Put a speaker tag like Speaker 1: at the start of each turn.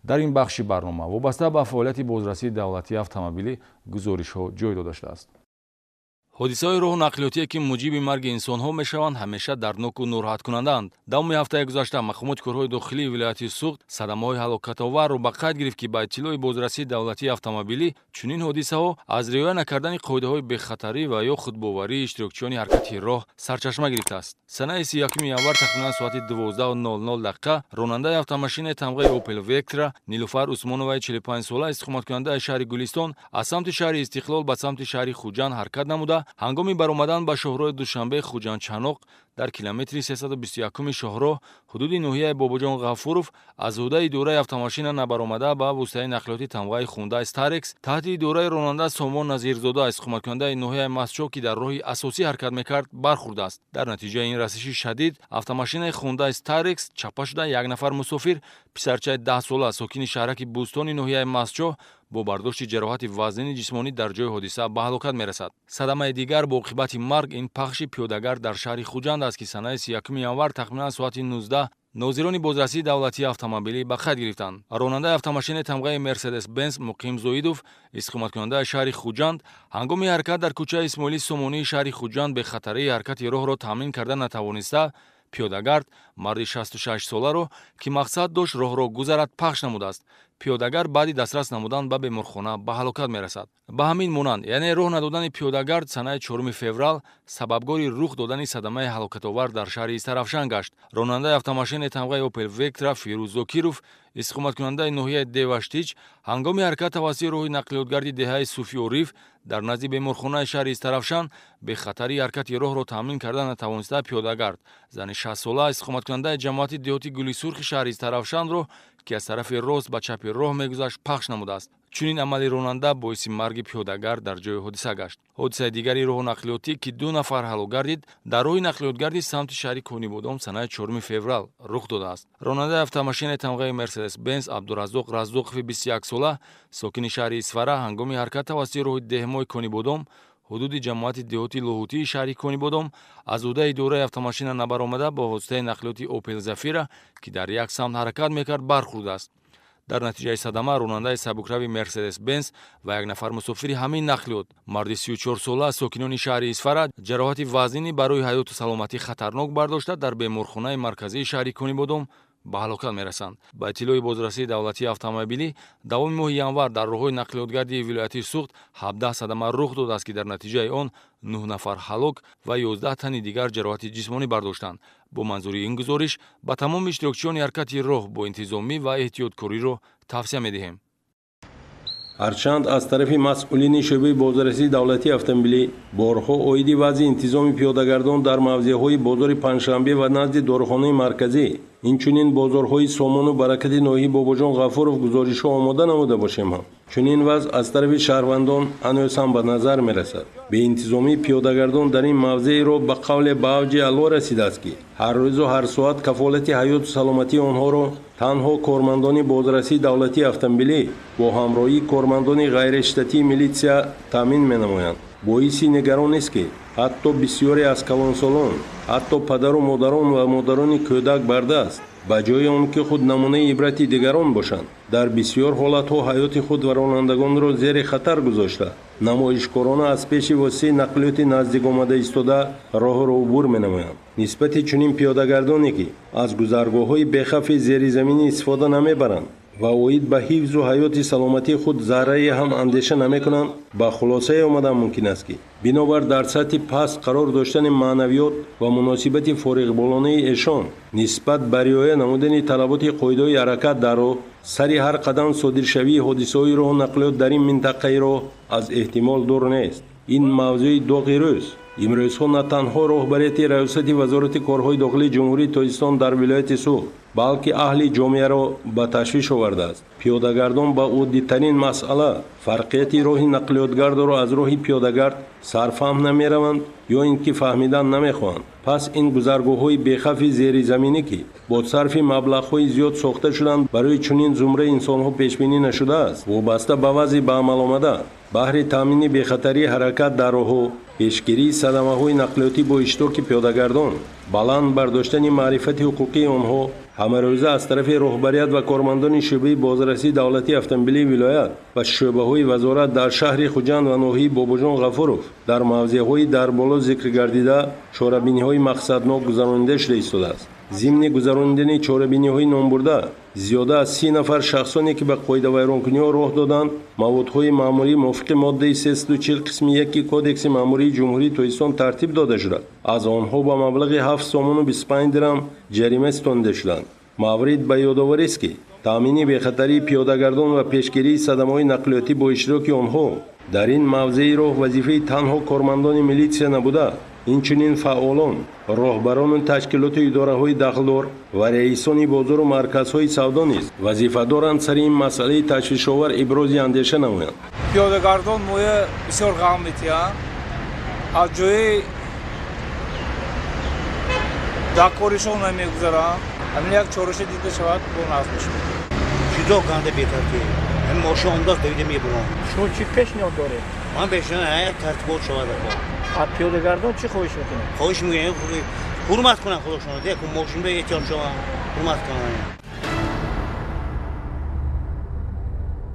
Speaker 1: Дар ин бахши барнома вобаста ба фаъолияти бозрасии давлатии автомобилӣ гузоришҳо ҷой дода шудааст. Ҳодисаҳои роҳу нақлиётие, ки муҷиби марги инсонҳо мешаванд, ҳамеша дардноку нороҳаткунандаанд. Давоми ҳафтаи гузашта мақомоти корҳои дохилии вилояти Суғд садамаҳои ҳалокатоварро ба қайд гирифт, ки ба иттилои бозрасии давлатии автомобилӣ чунин ҳодисаҳо аз риоя накардани қоидаҳои бехатарӣ ва ё худбоварии иштирокчиёни ҳаракати роҳ сарчашма гирифтааст. Санаи 31 январ тахминан соати 12:00 дақиқа ронандаи автомошинаи тамғаи Опел Вектра Нилуфар Усмоноваи 45-сола, истиқоматкунандаи шаҳри Гулистон, аз самти шаҳри Истиқлол ба самти шаҳри Хуҷанд ҳаракат намуда, ҳангоми баромадан ба шоҳроҳи Душанбе Хуҷанд Чаноқ дар километри 321 шоҳроҳ, ҳудуди ноҳияи Бобоҷон Ғафуров, аз ҳудаи идораи автомошина набаромада, ба воситаи нақлиёти тамғаи Хундай Старекс таҳти идораи ронанда Сомон Назирзода, истиқоматкунандаи ноҳияи Мастчоҳ, ки дар роҳи асосӣ ҳаракат мекард, бархӯрдааст. Дар натиҷаи ин расиши шадид автомошинаи Хундай Старекс чапа шуда, як нафар мусофир, писарчаи 10-сола, сокини шаҳраки Бӯстони ноҳияи Мастчоҳ, бо бардошти ҷароҳати вазнини ҷисмонӣ дар ҷои ҳодиса ба ҳалокат мерасад. Садамаи дигар бо оқибати марг ин пахши пиёдагард дар шаҳри Хуҷанд аст, ки санаи 31 январ тахминан соати 19 нозирони бозрасии давлатии автомобилӣ ба қайд гирифтанд. Ронандаи автомошинаи тамғаи Мерседес Бенз Муқим Зоидов, истиқоматкунандаи шаҳри Хуҷанд, ҳангоми ҳаракат дар кӯчаи Исмоили Сомонии шаҳри Хуҷанд бехатарии ҳаракати роҳро таъмин карда натавониста, пиёдагард, марди 66-соларо, ки мақсад дошт роҳро гузарад, пахш намудааст. Пиёдагард баъди дастрас намудан ба беморхона ба ҳалокат мерасад. Ба ҳамин монанд, яъне роҳ надодани пиёдагард, санаи 4 феврал сабабгори рух додани садамаи ҳалокатовар дар шаҳри Истаравшан гашт. Ронандаи автомошинаи тамғаи Опел Вектра Фирӯз Зокиров, истиқоматкунандаи ноҳияи Деваштич, ҳангоми ҳаракат тавассути роҳи нақлиётгарди деҳаи Суфиориф дар назди беморхонаи шаҳри Истаравшан бехатарии ҳаракати роҳро таъмин карда натавониста, пиёдагард, зани 60-сола, истиқоматкунандаи ҷамоати деҳоти Гулисурхи шаҳри Истаравшанро, ки аз тарафи рост ба чапи роҳ мегузашт, пахш намудааст. Чунин амали ронанда боиси марги пиёдагард дар ҷои ҳодиса гашт. Ҳодисаи дигари роҳу нақлиётӣ, ки ду нафар ҳалок гардид, дар роҳи нақлиётгарди самти шаҳри Конибодом санаи 4 феврал рух додааст. Ронандаи автомошинаи тамғаи Мерседес Бенз Абдураззоқ Раззоқови 21-сола, сокини шаҳри Исфара, ҳангоми ҳаракат тавассути роҳи Деҳмои Конибодом, ҳудуди ҷамоати деҳоти Лоҳутии шаҳри Конибодом, аз ҳудаи идораи автомошина набаромада, бо воситаи нақлиёти Опел Зафира, ки дар як самт ҳаракат мекард, бархӯрдааст. Дар натиҷаи садама ронандаи сабукрави Мерседес Бенз ва як нафар мусофири ҳамин нақлиёт, марди 34-сола, сокинони шаҳри Исфара, ҷароҳати вазнини барои ҳаёту саломатӣ хатарнок бардошта, дар беморхонаи марказии шаҳри Конибодом ба ҳалокат мерасанд. Ба иттилои бозрасии давлатии автомобилӣ, давоми моҳи январ дар роҳҳои нақлиётгарди вилояти Суғд 17 садама рух додааст, ки дар натиҷаи он 9 нафар ҳалок ва 11 тани дигар ҷароҳати ҷисмонӣ бардоштанд. Бо манзури ин гузориш ба тамоми иштирокчиёни ҳаракати роҳ бо интизомӣ ва эҳтиёткориро тавсия медиҳем.
Speaker 2: Ҳарчанд аз тарафи масъулини шӯъбаи бозрасии давлатии автомобилӣ борҳо оиди вазъи интизоми пиёдагардон дар мавзеъҳои бозори Панҷшанбе ва назди дорухонаи марказӣ, инчунин бозорҳои Сомону Баракати ноҳияи Бобоҷон Ғафуров гузоришҳо омода намуда бошем ҳам, чунин вазъ аз тарафи шаҳрвандон ҳанӯз ҳам ба назар мерасад. Беинтизомии пиёдагардон дар ин мавзеъро ба қавле ба авҷи аъло расидааст, ки ҳар рӯзу ҳар соат кафолати ҳаёту саломатии онҳоро танҳо кормандони бозрасии давлатии автомобилӣ бо ҳамроҳии кормандони ғайриштатии милитсия таъмин менамоянд. Боиси нигаронист, ки ҳатто бисёре аз калонсолон, ҳатто падару модарон ва модарони кӯдак бардаст, ба ҷои он ки худ намунаи ибрати дигарон бошанд, дар бисёр ҳолатҳо ҳаёти худ ва ронандагонро зери хатар гузошта, намоишкорона аз пеши воситаи нақлиёти наздик омада истода роҳро убур менамоянд. Нисбати чунин пиёдагардоне, ки аз гузаргоҳҳои бехавфи зеризаминӣ истифода намебаранд ва оид ба ҳифзу ҳаёти саломатии худ заррае ҳам андеша намекунанд, ба хулосае омадан мумкин аст, ки бинобар дар сатҳи паст қарор доштани маънавиёт ва муносибати фориғболонаи эшон нисбат ба риоя намудани талаботи қоидаҳои ҳаракат дар роҳ, сари ҳар қадам содиршавии ҳодисаҳои роҳу нақлиёт дар ин минтақаи роҳ аз эҳтимол дур нест. Ин мавзӯи доғи рӯз имрӯзҳо на танҳо роҳбарияти раёсати Вазорати корҳои дохилии Ҷумҳурии Тоҷикистон дар вилояти Суғд, балки аҳли ҷомеаро ба ташвиш овардааст. Пиёдагардон ба оддитарин масъала, фарқияти роҳи нақлиётгардро аз роҳи пиёдагард, сарфаҳм намераванд ё ин ки фаҳмидан намехоҳанд. Пас ин гузаргоҳҳои бехавфи зеризаминӣ, ки бо сарфи маблағҳои зиёд сохта шуданд, барои чунин зумраи инсонҳо пешбинӣ нашудааст. Вобаста ба вазъи ба амал омада, баҳри таъмини бехатарии ҳаракат дар роҳҳо Пешгирии садамаҳои нақлиётӣ бо иштироки пиёдагардон, баланд бардоштани маърифати ҳуқуқии онҳо ҳамарӯза аз тарафи роҳбарият ва кормандони шӯъбаи бозрасии давлатии автомобилии вилоят ва шӯъбаҳои вазорат дар шаҳри Хуҷанд ва ноҳияи Бобоҷон Ғафуров дар мавзеъҳои дар боло зикр гардида чорабиниҳои мақсаднок гузаронида шуда истодааст. Зимни гузаронидани чорабиниҳои номбурда зиёда аз 30 нафар шахсоне ки ба қоидавайронкуниҳо роҳ доданд, маводҳои маъмурӣ мувофиқи моддаи 340 қисми 1 Кодекси маъмурии Ҷумҳурии Тоҷикистон тартиб дода шуда, аз онҳо ба маблағи 7 сомону 25 дирам ҷарима ситонида шуданд. Маврид ба ёдоварист, ки таъмини бехатарии пиёдагардон ва пешгирии садамаҳои нақлиётӣ бо иштироки онҳо дар ин мавзеи роҳ вазифаи танҳо кормандони милитсия набуда, инчунин фаъолон, роҳбарону ташкилоту идораҳои дахлдор ва раисони бозору марказҳои савдо низ вазифа доранд сари ин масъалаи ташвишовар ибрози андеша намоянд.
Speaker 3: Пиёдагардон моя бисёр ғам метиҳанд. Аз ҷои дар коришон намегузаранд. Ҳамин як чораша дида шавад, бо назм мешавад.
Speaker 4: Чизо ганда бетартиб. Ҳамин мошин омдааст, давида мебурам.
Speaker 5: Шумо чӣ пешниҳод доред?
Speaker 4: Ман пешниҳод тартибот шавад.
Speaker 5: Аз пиёдагардон чӣ хоҳиш мекунед?
Speaker 4: Хоҳиш мекунем, ҳурмат кунанд худошонро, мошин ба эҳтиёт шаванд, ҳурмат кунанд.